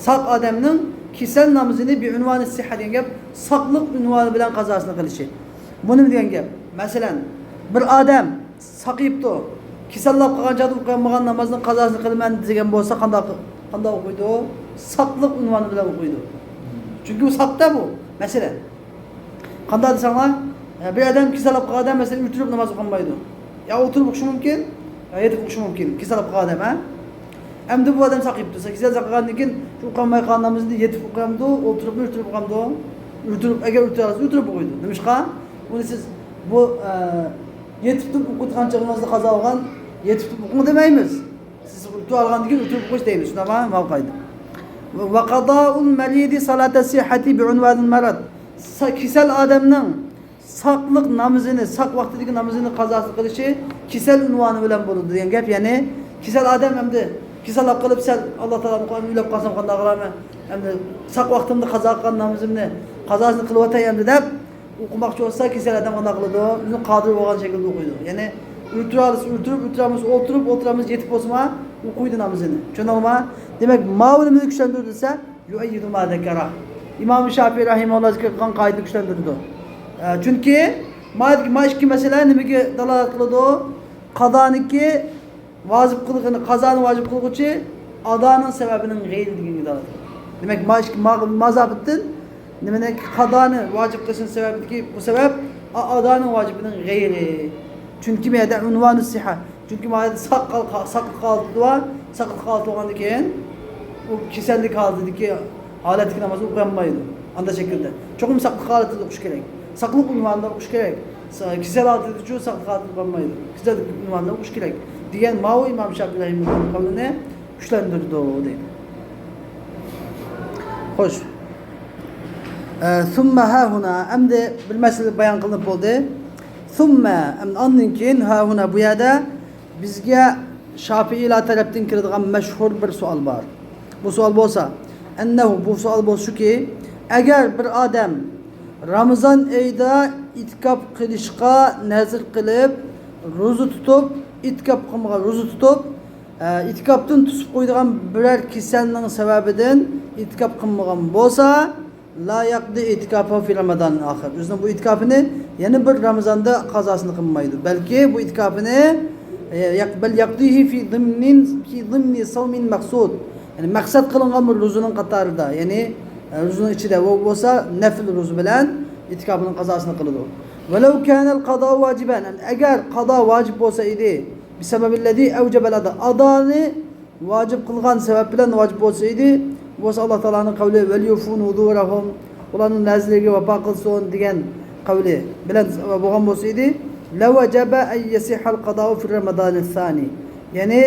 ساق ئادەمنىڭ كېسەل نامىزىنى بىئۇنۋانى سىھھە دېگەن گەپ، ساقلىق ئۇنۋانى بىلەن قازاسىنى قىلىشى. بۇ نېمە دېگەن گەپ؟ مەسىلەن، بىر ئادەم ساقىيىپتۇ، كېسەللەپ قالغان چاغدا ئوقۇيالمىغان نامازنىڭ قازاسىنى قىلىمەن دېگەن بولسا، قانداق، قانداق ئوقۇيدۇ؟ ساقلىق ئۇنۋانى بىلەن ئوقۇيدۇ. چۈنكى ئۇ ساقتا بۇ، مەسىلەن. قانداق دېسەڭلار، ئە، بىر ئادەم كېسەللەپ قالغان ئادەم، مەسىلەن، ئۆتۈرۈپ ناماز ئوقۇمايدۇ. يا ئولتۇرۇپ ئوقۇشى مۇمكىن، يا يېتىپ ئوقۇشى مۇمكىن، كېسەللەپ قالغان ئادەم، ھە؟ ئەمدى بۇ ئادەم ساقىيىپتۇ. كېسەل ساقىغاندىن كېيىن، شۇ ئوقۇيالماي قالغان نامىزىنى يېتىپ ئوقۇيامدۇ، ئولتۇرۇپمۇ ئۆتۈرۈپ ئوقۇيامدۇ؟ ئۆتۈرۈپ، ئەگەر ئۆتۈرەلىسە، ئۆتۈرۈپ ئوقۇيدۇ. نېمىشقا؟ ئۇنى سىز بۇ، ئە، يېتىپ تۇرۇپ ئوقۇيدىغان چېغىڭىزدا قازا قىلغان، يېتىپ تۇرۇپ ئوقۇڭ دېمەيمىز. سىز ئۆتۈۋالغاندىن كېيىن ئۆتۈرۈپ ئوقۇش دەيمىز. شۇنداقمۇ؟ ماۋۇ قائىدە. ۋە قازاءۇل مەرىدى سالاتە سىھھەتى بىئۇنۋانىل مەرەد. سا-، كېسەل ئادەمنىڭ ساقلىق نامىزىنى، ساق ۋاقتىدىكى نامىزىنى قازاسى قىلىشى كېسەل ئۇنۋانى بىلەن بولىدۇ دېگەن گەپ. يەنى كېسەل ئادەم ئەمدى كېسەللەپ قېلىپ، سەل ئاللا تائالانىڭ قۇرئانى ئۆلۈپ قالسام قانداق قىلارمەن؟ ئەمدى ساق ۋاقتىمدا قازا قىلغان نامىزىمنى قازاسىنى قىلىۋاتاي ئەمدى دەپ ئوقۇماقچى بولسا، كېسەل ئادەم قانداق قىلىدۇ؟ ئۆزىنىڭ قادىرى بولغان شەكىلدە ئوقۇيدۇ. يەنى ئۆتۈرەلىسە ئۆتۈرۈپ، ئۆتۈرەلمىسە ئولتۇرۇپ، ئولتۇرالمىسا يېتىپ بولسىمۇ ئوقۇيدۇ نامىزىنى. چۈشەندىڭلارمۇ؟ دېمەك، ماۋۇ نېمىنى كۈچلەندۈرىدۇ دېسە، يۇئەييىدۇ ما زەكەرە. ئىمام شافىئى رەھىمەھۇللا زىكىر قىلغان قائىدىنى كۈچلەندۈرىدۇ. ئە، چۈنكى ما، ما ئىككى مەسىلە نېمىگە دالالەت قىلىدۇ؟ قازانىڭكى ۋاجىپ قىلغىنى، قازانى ۋاجىپ قىلغۇچى ئادانىڭ سەۋەبىنىڭ غەيرى دېگەنگە دالالەت قىلىدۇ. دېمەك، ما ئىككى، ما، ما زابىتتىن نېمىنىڭ قازانى ۋاجىپ قىلىشنىڭ سەۋەبىدىكى بۇ سەۋەب ئا-، ئادانىڭ ۋاجىپىنىڭ غەيرى. چۈنكى بۇ يەردە ئۇنۋانۇ سىھە. چۈنكى ما يەردە ساق قال-، ساقلىق ھالىتىدە بار، ساقلىق ھالىتى بولغاندىن كېيىن ئۇ كېسەللىك ھالىتىدىكى، ھالەتتىكى نامازنى ئوقۇيالمايدۇ. ئانداق شەكىلدە. چوقۇم ساقلىق ھالىتىدە ئوقۇش كېرەك. ساقلىق ئۇنۋانىدا ئوقۇش كېرەك. سا-، كېسەل ھالىتىدىچۇ ساقلىق ھالىتىدە بولمايدۇ. كېسەل ئۇنۋانىدا ئوقۇش كېرەك. دېگەن ماۋۇ ئىمام شافىئى رەھىمەھۇللانىڭ قولىنى كۈچلەندۈرىدۇ، دەيدۇ. خوش. ئە، ثم ها هنا، ئەمدى بىر مەسىلە بايان قىلىنىپ بولدى. ثم، ئەمدى ئاندىن كېيىن ها هنا، بۇ يەردە بىزگە شافىئىيلار تەرەپتىن كېلىدىغان مەشھۇر بىر سوئال بار. بۇ سوئال بولسا، ئەننەھۇ، بۇ سوئال بولسا شۇكى، ئەگەر بىر ئادەم رامىزان ئېيىدا ئېتىكاپ قىلىشقا نەزىر قىلىپ، روزا تۇتۇپ، ئېتىكاپ قىلمىغان، روزا تۇتۇپ، ئە، ئېتىكاپتىن توسۇپ قويىدىغان بىرەر كېسەلنىڭ سەۋەبىدىن ئېتىكاپ قىلمىغان بولسا، لا يەقدى ئېتىكافەھۇ فى رامضان ئاخر. ئۆزىنىڭ بۇ ئېتىكاپىنى يەنە بىر رامىزاندا قازاسىنى قىلمايدۇ. بەلكى بۇ ئېتىكاپىنى، ئە، يەق-، بەل يەقدىھى فى ضمن، فى ضمن صوم مەخسۇس. يەنى مەقسەت قىلىنغان بىر روزىنىڭ قاتارىدا، يەنى، ئە، روزىنىڭ ئىچىدە، بۇ بولسا نەفل روزا بىلەن ئېتىكاپىنىڭ قازاسىنى قىلىدۇ. ولو كان القضاء واجبا، ئەگەر قازا ۋاجىپ بولسا ئىدى، بسبب الذي أوجب الأداء، ئادانى ۋاجىپ قىلغان سەۋەب بىلەن ۋاجىپ بولسا ئىدى، بولسا ئاللا تائالانىڭ قەۋلى، «ۋەليۇفۇ نۇزۇرەھۇم»، ئۇلارنىڭ نەزىرلىرىگە ۋاپا قىلسۇن دېگەن قەۋلى بىلەن بولغان بولسا ئىدى، لەۋەجەبە ئەن يەسىھەل قازائۇ فى رەمەدانىس سانى. يەنى،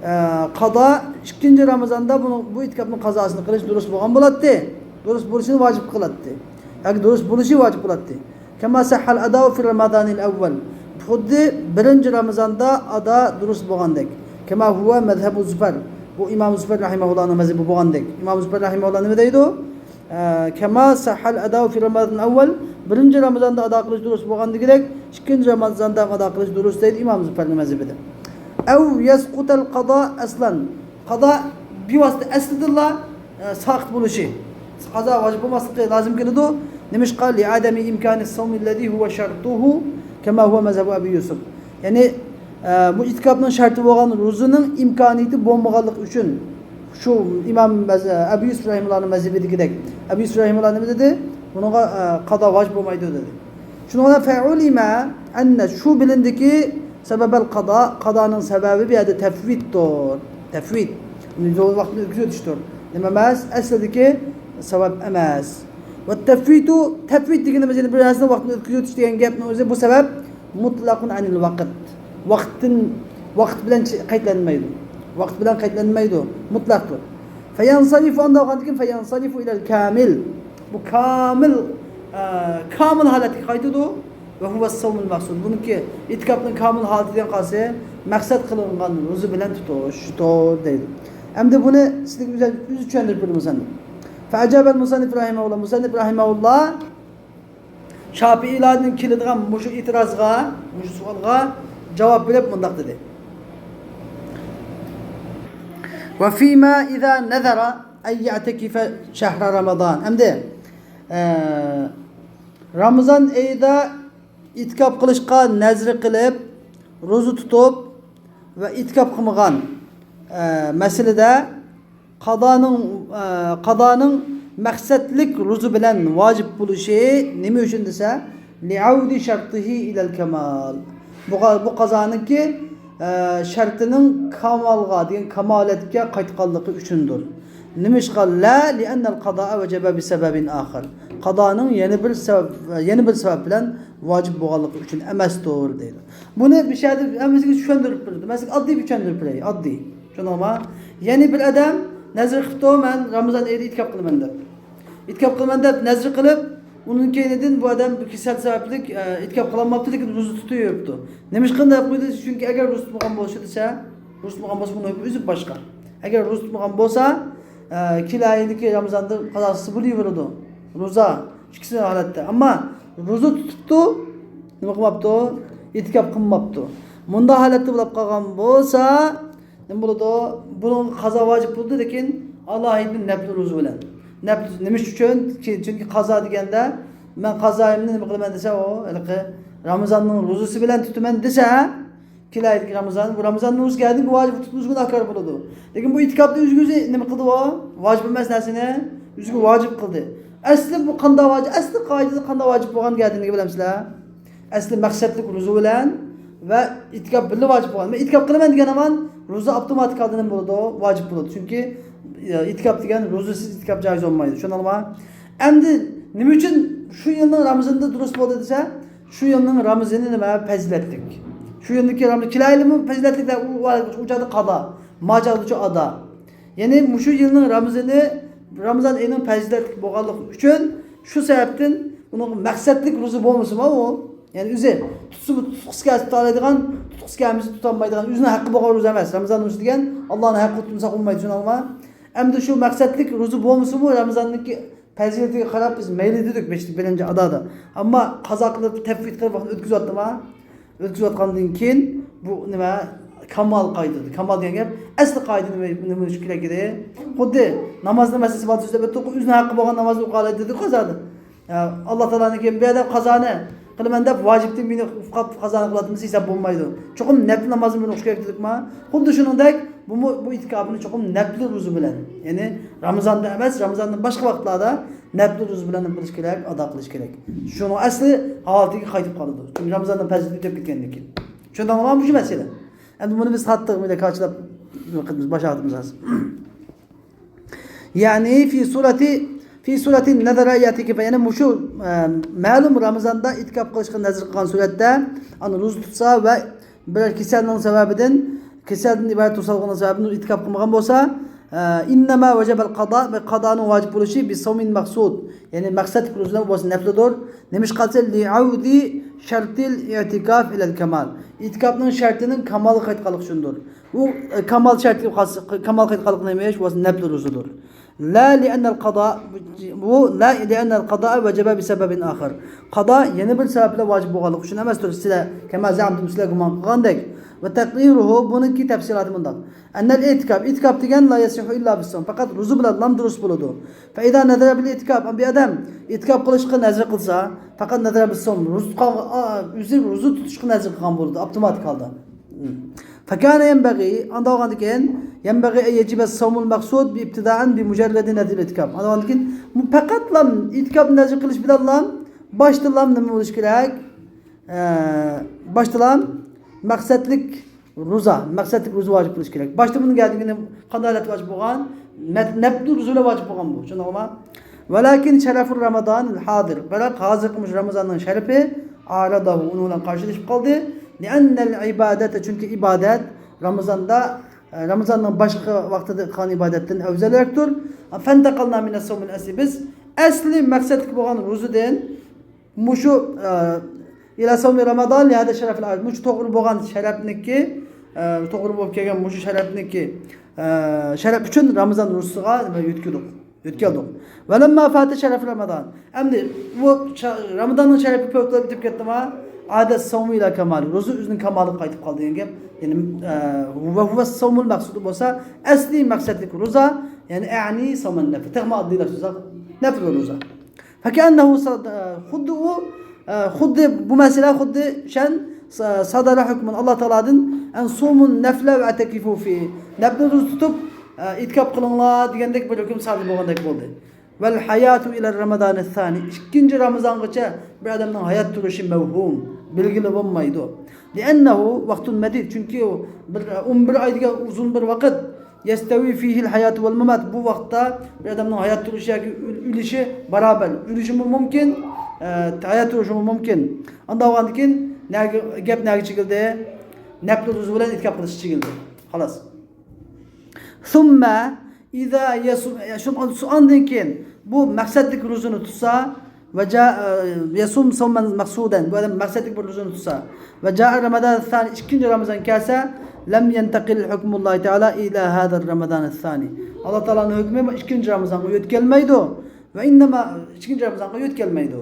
ئە، قازا ئىككىنچى رامىزاندا بۇنىڭ، بۇ ئېتىكاپنىڭ قازاسىنى قىلىش دۇرۇس بولغان بولاتتى. دۇرۇس بولۇشىنى ۋاجىپ قىلاتتى. ياكى دۇرۇس بولۇشى ۋاجىپ قىلاتتى. كەما سەھھەل ئاداءۇ فى رەمەدانىل ئەۋۋەل. خۇددى بىرىنچى رامىزاندا ئادا دۇرۇس بولغاندەك. كەما ھۇۋە مەزھەبۇ زۇفەر. بۇ ئىمام زۇفەر رەھىمەھۇللانىڭ مەزھىپى بولغاندەك. ئىمام زۇفەر رەھىمەھۇللا نېمە دەيدۇ؟ ئە، كەما سەھھەل ئاداءۇ فى رەمەدانىل ئەۋۋەل. بىرىنچى رامىزاندا ئادا قىلىش دۇرۇس بولغاندىكىدەك، ئىككىنچى رامىزاندا ئادا قىلىش دۇرۇس دەيدۇ ئىمام زۇفەرنىڭ مەزھىپىدە. ئەۋ يەسقۇتەل قازا ئەسلەن. قازا بىۋاسىتە ئەسلىدىنلا، ئە، ساقىت بولۇشى، قازا ۋاجىپ بولماسلىقى لازىم كېلىدۇ. نېمىشقا؟ لىئادەمى ئىمكانى سەۋمىللەزى ھۇۋە شەرتۇھۇ كەما ھۇۋە مەزھەبۇ ئەبى يۈسۈف. يەنى، ئە، بۇ ئېتىكاپنىڭ شەرتى بولغان روزىنىڭ ئىمكانىيىتى بولمىغانلىقى ئۈچۈن، شۇ ئىمام مەز-، ئەبى يۈسۈف رەھىمۇللانىڭ مەزھىپىدىكىدەك. ئەبى يۈسۈف رەھىمۇللا نېمە دېدى؟ بۇنىڭغا، ئە، قازا ۋاجىپ بولمايدۇ دېدى. شۇنىڭ بىلەن فەئۇلىمە ئەننە، شۇ بىلىندىكى، سەبەبەل قازا، قازانىڭ سەۋەبى بۇ يەردە تەفۋىتتۇر. تەفۋىت. يول ۋاقتىنى ئۆتكۈزۈۋېتىشتۇر. نېمە ئەمەس؟ ئەسلىدىكى سەۋەب ئەمەس. ۋە تەفۋىتۇ، تەفۋىت دېگىنىمىز يەنە بىر نەرسىنى ۋاقتىنى ئۆتكۈزۈۋېتىش دېگەن گەپنىڭ ئۆزى، بۇ سەۋەب مۇتلەقۇن ئەنىل ۋاقىت. ۋاقىتتىن، ۋاقىت بىلەن چ-، قەيتلەنمەيدۇ. ۋاقىت بىلەن قەيتلەنمەيدۇ. مۇتلەقتۇر. فەيەنسەرىفۇ، ئانداق بولغاندىن كېيىن فەيەنسەرىفۇ ئىلەل كامىل. بۇ كامىل، ئە، كامىل ھالەتكە قايتىدۇ. ۋە ھۇۋە سەۋمۇل مەقسۇد. بۇنىڭكى ئېتىكاپنىڭ كامىل ھالىتى دېگەن قالسا، مەقسەت قىلىنغان روزا بىلەن تۇتۇش، شۇدۇر دەيدۇ. ئەمدى بۇنى سىزگە ئۆزى، ئۆزى چۈشەندۈرۈپ بېرىمىز ئەمدى. فەئەجابەل مۇسەننىپ رەھىمەھۇللا. مۇسەننىپ رەھىمەھۇللا شاپىئىيلاردىن كېلىدىغان مۇشۇ ئېتىرازغا، مۇشۇ سوئالغا جاۋاب بېرىپ مۇنداق دېدى. ۋە فىما ئىزا نەزەرە ئەن يەئتەكىفە شەھرە رەمەدان. ئەمدى، ئە، رامىزان ئېيىدا ئېتىكاپ قىلىشقا نەزىر قىلىپ، روزا تۇتۇپ ۋە ئېتىكاپ قىلمىغان، ئە، مەسىلىدە قازانىڭ، ئە، قازانىڭ مەقسەتلىك روزا بىلەن ۋاجىپ بولۇشى نېمە ئۈچۈن دېسە، لىئەۋدى شەرتىھى ئىلەل كامال. بۇ قا-، بۇ قازانىڭكى، ئە، شەرتىنىڭ كامالغا دېگەن كامالەتكە قايتقانلىقى ئۈچۈندۇر. نېمىشقا؟ لا لىئەننەل قازائە ۋەجەبە بىسەبەبىن ئاخىر. قازانىڭ يەنە بىر سەۋەب، يەنە بىر سەۋەب بىلەن ۋاجىپ بولغانلىقى ئۈچۈن ئەمەستۇر دەيدۇ. بۇنى بۇ يەردە ھەممىسىگە چۈشەندۈرۈپ بېرىدۇ. مەسىلەن، ئاددىي بىر چۈشەندۈرۈپ بېرەي، ئاددىي. چۈشەندىڭىزمۇ؟ يەنى بىر ئادەم نەزىر قىپتۇ، مەن رامىزان ئېيىدا ئېتىكاپ قىلىمەن دەپ. ئېتىكاپ قىلىمەن دەپ نەزىر قىلىپ، ئۇنىڭ كەينىدىن بۇ ئادەم بىر كېسەل سەۋەبلىك، ئە، ئېتىكاپ قىلالماپتۇ، لېكىن روزا تۇتۇۋېرىپتۇ. نېمىشقا دەپ قويدى؟ چۈنكى ئەگەر روزا تۇتمىغان بولسا دېسە، روزا تۇتمىغان بولسا، بۇنىڭ ھۆكمى ئۆزى باشقا. ئەگەر روزا تۇتمىغان بولسا، ئە، كېلەر يىلدىكى رامىزاندا قازاسى بولۇۋېرىدۇ. روزا ئىككىسى ھالەتتە. ئەمما روزا تۇتۇپتۇ، نېمە قىلماپتۇ؟ ئېتىكاپ قىلماپتۇ. مۇنداق ھالەتتە بولۇپ قالغان بولسا، نېمە بولىدۇ؟ بۇنىڭغا قازا ۋاجىپ بولىدۇ، لېكىن ئالاھىدە نەپلى روزا بىلەن. نەپلى، نېمە ئۈچۈن؟ چۈنكى قازا دېگەندە، مەن قازايىمنى نېمە قىلىمەن دېسە، ئۇ ھېلىقى رامىزاننىڭ روزىسى بىلەن تۇتىمەن دېسە، كېلەيدىكى رامىزان، بۇ رامىزاننىڭ روزىسى كەلدى، بۇ ۋاجىپ تۇتۇش گۇناھكار بولىدۇ. لېكىن بۇ ئېتىكاپنى ئۆزىگە ئۆزى نېمە قىلدى ئۇ؟ ۋاجىپ ئەمەس نەرسىنى ئۆزىگە ۋاجىپ قىلدى. ئەسلى بۇ قانداق ۋاجىپ؟ ئەسلى قائىدىدە قانداق ۋاجىپ بولغان گەپنى بىلەمسىلەر؟ ئەسلى مەقسەتلىك روزا بىلەن ۋە ئېتىكاپ بىللە ۋاجىپ بولغان. مەن ئېتىكاپ قىلىمەن دېگەن ھامان روزا ئاپتوماتىك ھالدا نېمە بولىدۇ؟ ۋاجىپ بولىدۇ. چۈنكى، ئە، ئېتىكاپ دېگەن روزىسىز ئېتىكاپ جايىز بولمايدۇ. چۈشەندىڭلارمۇ؟ ئەمدى نېمە ئۈچۈن شۇ يىلنىڭ رامىزانىدا دۇرۇس بولدى دېسە، شۇ يىلنىڭ رامىزىنى نېمە؟ پەزىلەتلىك. شۇ يىلنىڭكى رامىزان، كېلەر يىلمۇ پەزىلەتلىك دەپ، ئۇ، ئۇ، ئۇ چاغدا قازا. ما چاغدىچۇ ئادا. يەنى مۇشۇ يىلنىڭ رامىزىنى، رامىزان ئېيىنىڭ پەزىلەتلىك بولغانلىقى ئۈچۈن، شۇ سەۋەبتىن ئۇنىڭ مەقسەتلىك روزا بولمىسىمۇ ئۇ، يەنى ئۆزى تۇتسىمۇ، تۇتقۇسى كەلسە تۇتالايدىغان، تۇتقۇسى كەلمىسە تۇتالمايدىغان، ئۆزىنىڭ ھەققى بولغان روزا ئەمەس. رامىزان روزىسى دېگەن ئاللانىڭ ھەققى، تۇتمىساق بولمايدۇ، شۇنداقمۇ؟ ئەمدى شۇ مەقسەتلىك روزا بولمىسىمۇ، رامىزاننىڭكى پەزىلىتىگە قاراپ بىز مەيلى دېدۇق، بىرىنچى ئادادا. ئەمما قازا قىلىپ، تەفۋىت قىلىپ ۋاقىتنى ئۆتكۈزۈۋاتتىما؟ ئۆتكۈزۈۋاتقاندىن كېيىن بۇ نېمە؟ كامال قايتىدۇ. كامال دېگەن گەپ ئەسلى قائىدە نېمە، نېمە بولۇشى كېرەك ئىدى؟ خۇددى نامازنى مەسىلىسى بار سۆزلەپ ئۆتتۇق، ئۆزىنىڭ ھەققى بولغان نامازنى ئوقۇيالايدۇ دېدۇق قازادا. ئە، ئاللا تائالانىڭكى بۇ يەردە قازانى قىلىمەن دەپ ۋاجىپتىن مېنى قازانى قىلىۋاتىمىز ھېساب بولمايدۇ. چوقۇم نەپلى نامازنى بىلىنى ئوقۇش كېرەك دېدۇقما؟ خۇددى شۇنىڭدەك بۇمۇ، بۇ ئېتىكاپنى چوقۇم نەپلى روزا بىلەن، يەنى رامىزاندا ئەمەس، رامىزاندىن باشقا ۋاقىتلاردا نەپلى روزا بىلەن نېمە قىلىش كېرەك؟ ئادا قىلىش كېرەك. شۇنىڭ ئەسلى ھالىتىگە قايتىپ قالىدۇ. چۈنكى رامىزاندىن پەزىلەت ئۆتۈپ كەتكەندىن كېيىن. چۈشەندىڭلارمۇ مۇشۇ مەسىلە؟ ئەمدى بۇنى بىز تارتتۇق، بىر قاچىلاپ باشلاۋاتىمىز ھازىر. يەنى في صورة، في صورة نذر أن يعتكف، يەنى مۇشۇ، ئە، مەلۇم رامىزاندا ئېتىكاپ قىلىشقا نەزەر قىلغان سۈرەتتە، ئاندىن روزا تۇتسا ۋە بىرەر كېسەلنىڭ سەۋەبىدىن، كېسەلدىن ئىبارەت توسالغۇنىڭ سەۋەبىدىن ئېتىكاپ قىلمىغان بولسا، ئە، إنما وجب القضاء، بۇ قازانىڭ ۋاجىپ بولۇشى بصوم مقصود، يەنى مەقسەتلىك روزىلار بولسا نەپلىدۇر. نېمىشقا دېسە، لعود شرط الاعتكاف إلى الكمال، ئېتىكاپنىڭ شەرتىنىڭ كامالغا قايتقانلىقى ئۈچۈندۇر. ئۇ، ئە، كامال شەرتى، كامالغا قايتقانلىقى نېمە ئىش؟ بولسا نەپلى روزىدۇر. لا لأن القضاء، بۇ لا لأن القضاء وجب بسبب آخر. قازا يەنە بىر سەۋەب بىلەن ۋاجىپ بولغانلىقى ئۈچۈن ئەمەستۇر. سىلەر، كما زعمتم، سىلەر گۇمان قىلغاندەك. وتقريره، بۇنىڭكى تەپسىلاتى مۇنداق. أن الاعتكاف، ئېتىكاپ دېگەن لا يصح إلا بالصوم، پەقەت روزا بىلەنلا دۇرۇس بولىدۇ. فإذا نذر بالاعتكاف، بۇ ئادەم ئېتىكاپ قىلىشقا نەزەر قىلسا، پەقەت نذر بالصوم، روزا تۇتقان، ئا، ئۆزى روزا تۇتۇشقا نەزەر قىلغان بولىدۇ، ئاپتوماتىك ھالدا. فكان ينبغي، ئانداق بولغاندىكىن، ينبغي أن يجب الصوم المقصود ابتداء بمجرد نذر الاعتكاف. ئانداق بولغاندىكىن، بۇ پەقەتلا ئېتىكاپنى نەزەر قىلىش بىلەنلا باشتىلا نېمە بولۇش كېرەك؟ ئە، باشتىلا مەقسەتلىك روزا، مەقسەتلىك روزا ۋاجىپ بولۇش كېرەك. باشتا بۇنىڭ گەدىكىنى قانداق ھالەتتە ۋاجىپ بولغان؟ نەپ-، نەپلى روزا بىلەن ۋاجىپ بولغان بۇ. شۇنداقمۇ؟ ولكن شرف رمضان الحاضر، بىراق ھازىرقى مۇشۇ رامىزاننىڭ شەرىپى عارضه، ئۇنىڭ بىلەن قارشىلىشىپ قالدى. لأن العبادة، چۈنكى ئىبادەت رامىزاندا، ئە، رامىزاننىڭ باشقا ۋاقتىدا قىلغان ئىبادەتتىن ئەۋزەلرەكتۇر. فانتقلنا من الصوم الأصلي، بىز ئەسلى مەقسەتلىك بولغان روزىدىن مۇشۇ، ئە، إلى صوم رمضان لهذا الشرف العارض، مۇشۇ توغرا بولغان شەرەپنىكى، ئە، توغرا بولۇپ كەلگەن مۇشۇ شەرەپنىكى، ئە، شەرەپ ئۈچۈن رامىزان روزىسىغا نېمە يۆتكىدۇق، يۆتكەلدۇق. ولما فات شرف رمضان، ئەمدى بۇ شا-، رامىزاننىڭ شەرىپى پۈتۈپ كەتتىمۇ، عاد الصوم إلى كمال، روزا ئۆزىنىڭ كامالىغا قايتىپ قالدى دېگەن گەپ. يەنى، ئە، وهو الصوم المقصود بولسا ئەسلى مەقسەتلىك روزا، يەنى أعني صوم النفل، تېخىمۇ ئاددىيلاشتۇرساق نەپلى روزا. فكأنه صد-، خۇددى ئۇ، خۇددى بۇ مەسىلە خۇددى شەن صدر حكم، ئاللا تائالادىن أن صوموا النفل واعتكفوا فيه، نەپلى روزا تۇتۇپ، ئېتىكاپ قىلىڭلار دېگەندەك بىر ھۆكۈم سادىر بولغاندەك بولدى. والحياة إلى رمضان الثاني، ئىككىنچى رامىزانغىچە بىر ئادەمنىڭ ھايات تۇرۇشى مەۋھۇم، بىلگىلى بولمايدۇ. لأنه وقت مديد، چۈنكى ئۇ بىر، ئون بىر ئاي دېگەن ئۇزۇن بىر ۋاقىت. يستوي فيه الحياة والممات، بۇ ۋاقىتتا بىر ئادەمنىڭ ھايات تۇرۇشى ياكى ئۆل-، ئۆلۈشى باراۋەر. ئۆلۈشىمۇ مۇمكىن، ئە، ھايات تۇرۇشىمۇ مۇمكىن. ئانداق بولغاندىن كېيىن نەگە، گەپ نەگە چېكىلدى؟ نەپلى روزا بىلەن ئېتىكاپ قىلىشقا چېكىلدى. خالاس. ثم إذا يصوم، شۇ، شۇ ئاندىن كېيىن بۇ مەقسەتلىك روزىنى تۇتسا، ۋە جا-، يصوم صوما مقصودا، بۇ ئادەم مەقسەتلىك بىر روزىنى تۇتسا، وجاء رمضان الثاني، ئىككىنچى رامىزان كەلسە، لم ينتقل حكم الله تعالى إلى هذا رمضان الثاني، ئاللا تائالانىڭ ھۆكمى بۇ ئىككىنچى رامىزانغا يۆتكەلمەيدۇ. وإنما، ئىككىنچى رامىزانغا يۆتكەلمەيدۇ.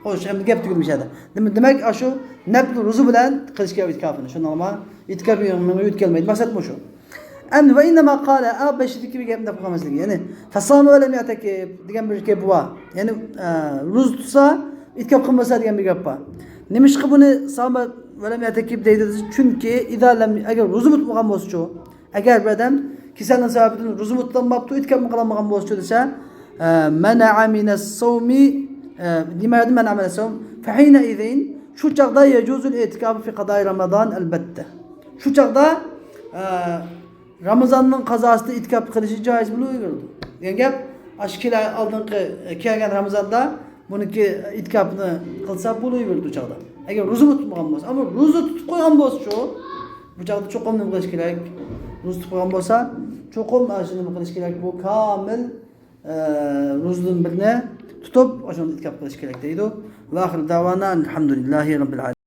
خوش، ئەمدى گەپ تۈگىدى مۇشۇ يەردە. دېمە-، دېمەك، ئاشۇ نەپلى روزا بىلەن قىلىش كېرەك ئېتىكافىنى. شۇنداقمۇ؟ ئېتىكاپ يۆتكەلمەيدۇ. مەقسەت مۇشۇ. ئەمدى وإنما قال، ئا، بېشىدىكى بىر گەپنى دەپ قالماسلىق. يەنى، فصام ولم يعتكف دېگەن بىر گەپ بار. يەنى، ئە، روزا تۇتسا، ئېتىكاپ قىلمىسا دېگەن بىر گەپ بار. نېمىشقا بۇنى صام ولم يعتكف دەيدۇ دېسە، چۈنكى إذا لم، ئەگەر روزا تۇتۇپ بولغان بولسىچۇ، ئەگەر بىر ئادەم كېسەلنىڭ سەۋەبىدىن روزىمۇ تۇتالماپتۇ، ئېتىكاپمۇ قىلالمىغان بولسىچۇ دېسە، ئە، منع من الصوم، ئە، لماذا منع من الصوم؟ فحينئذ، شۇ چاغدا يجوز الاعتكاف في قضاء رمضان البتة. شۇ چاغدا، ئە، رامىزاننىڭ قازاسىدا ئېتىكاپ قىلىشى جايىز بولۇۋېرىدۇ. دېگەن گەپ، ئاشۇ كېلە-، ئالدىنقى، ئە، كەلگەن رامىزاندا بۇنىڭكى ئېتىكاپنى قىلسا بولۇۋېرىدۇ چاغدا. ئەگەر روزىمۇ تۇتمىغان بولسا، ئەمما روزا تۇتۇپ قويغان بولسىچۇ، بۇ چاغدا چوقۇم نېمە قىلىش كېرەك؟ روزا تۇتۇپ قويغان بولسا، چوقۇم ئاشۇ نېمە قىلىش كېرەك؟ بۇ كامىل، ئە، روزىدىن بىرنى تۇتۇپ، ئاشۇنى ئېتىكاپ قىلىش كېرەك دەيدۇ. وآخر دعوانا الحمد لله رب العالمين.